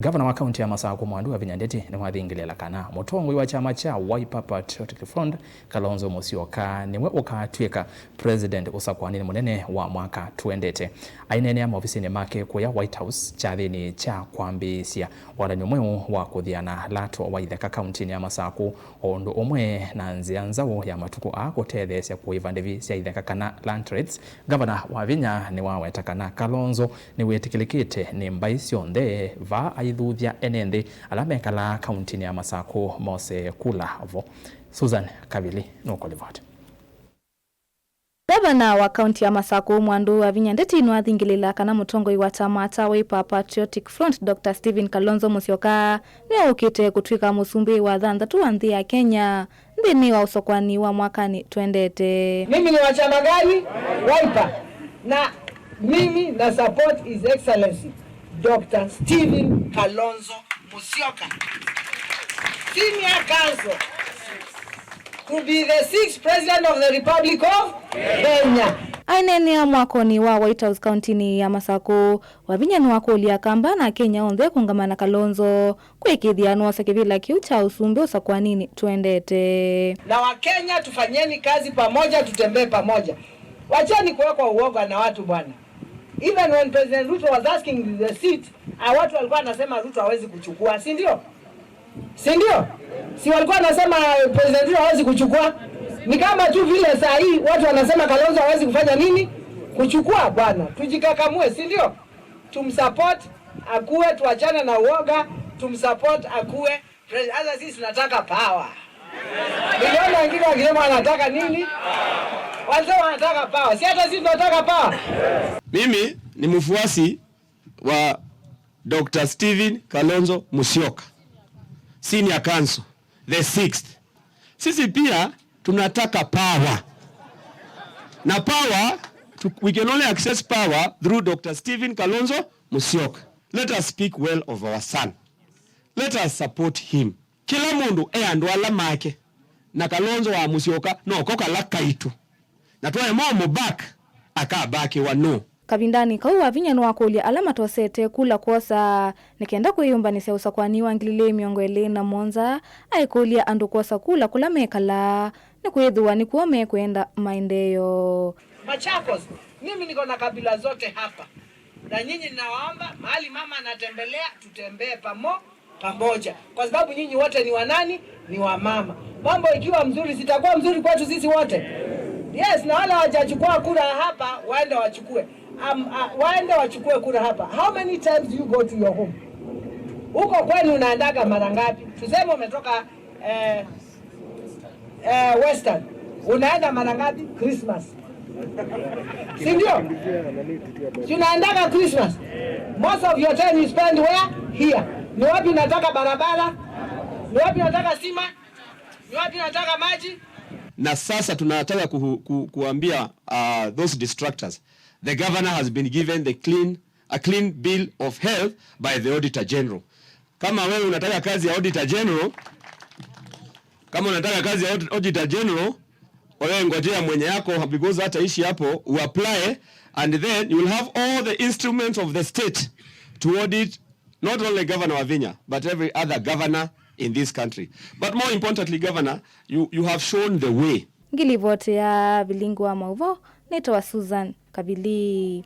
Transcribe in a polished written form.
Gavana wa kaunti ya Masaku Mwandu Wavinya Ndeti niwathingilila kana mutongoi wa chama cha Wiper Patriotic Front Kalonzo Musyoka niwe ukatwika president usakwanini munene wa mwaka tuendete. Ainenea maofisini make kuya White House chathini cha kwambisya walanyo mweu wa kuthiana lato wa itheka kaunti ya Masaku undu umwe na nzia nzau ya matuku a kutetheesya kuiva ndivi sya itheka kana land rates. Gavana Wavinya niwaweta kana Kalonzo niwitikilikite ni mbai syonthe va aithuthya ene nthi ala mekala kaunti ya Masaku mose kula vo. Susan Kavili nukulivota. Gavana wa kaunti ya Masaku Mwandu Wavinya Ndeti niwathingilila kana mutongoi wa chama cha Wiper Patriotic Front Dr. Stephen Kalonzo Musyoka niwaukite kutwika musumbi wa thanthatu wa nthi ya Kenya nthini wa usokwani wa mwakani twendete. Mimi ni wa chama gani? Wiper. Na mimi na support His Excellency Dr. Stephen Kalonzo Musyoka, Senior Counsel, to be the sixth President of the Republic of Kenya. Ainenea mwakoni wa White House kaunti ya Masaku Wavinya niwakulia kamba na Kenya onthe kungamana Kalonzo kwikithia nuosa kivila kiu cha usumbi usakwanini twendete. Na Wakenya tufanyeni kazi pamoja, tutembee pamoja. Wacheni kuwekwa uoga na watu bwana. Even when President Ruto was asking the seat, watu walikuwa wanasema Ruto hawezi kuchukua, si ndio? Si ndio? Si walikuwa wanasema President Ruto hawezi kuchukua? Ni kama tu vile saa hii watu wanasema Kalonzo hawezi kufanya nini? Kuchukua bwana. Tujikakamue, si ndio? Tumsupport akuwe, tuachane na uoga, tumsupport akuwe. Sasa sisi tunataka power. Niliona wengine wakisema wanataka nini? Wazee wanataka power. Si hata sisi tunataka power. Mimi ni mfuasi wa Dr. Stephen Kalonzo Musyoka, Senior Counsel, the sixth. Sisi pia tunataka power. Na power, we can only access power through Dr. Stephen Kalonzo Musyoka. Let us speak well of our son. Let us support him. Kila mundu e andu ala make na Kalonzo wa Musyoka no koka la kaitu. Na tuwe mo back akabaki wa no. Kavindani kau Wavinya niwakulia ala matosete kula kwosa nikenda kwiyumbanisya usakwani wa 2027 aikulia andu kwosa kula kula mekala ni kwithiwa nikuo mekwenda maendeeo. Machakos, mimi niko na kabila zote hapa, na nyinyi ninawaomba mahali mama anatembelea tutembee pamoja, kwa sababu nyinyi wote ni wanani? Ni wa mama. Mambo ikiwa mzuri, sitakuwa mzuri kwetu sisi wote. Yes, na wale hawajachukua kura hapa waende wachukue. Waende wachukue kura hapa. How many times do you go to your home? Huko kwenu unaendaga mara ngapi? Tuseme umetoka Western. Unaenda mara ngapi? Christmas. Si ndio? Si unaendaga Christmas? Most of your time you spend where? Here. Ni wapi unataka barabara? Ni wapi unataka sima? Ni wapi unataka maji? Na sasa tunataka kuambia those distractors. The governor has been given a clean bill of health by the Auditor General. Kama wewe unataka kazi ya Auditor General, kama unataka kazi ya Auditor General, wewe ngojea mwenye yako because hata ishi hapo, uapply and then you will have all the instruments of the state to audit not only Governor Wavinya but every other governor in this country. But more importantly, Governor, you have shown the way. Ngilivotea vilingu wa mauvo, nitowa Susan Kavili.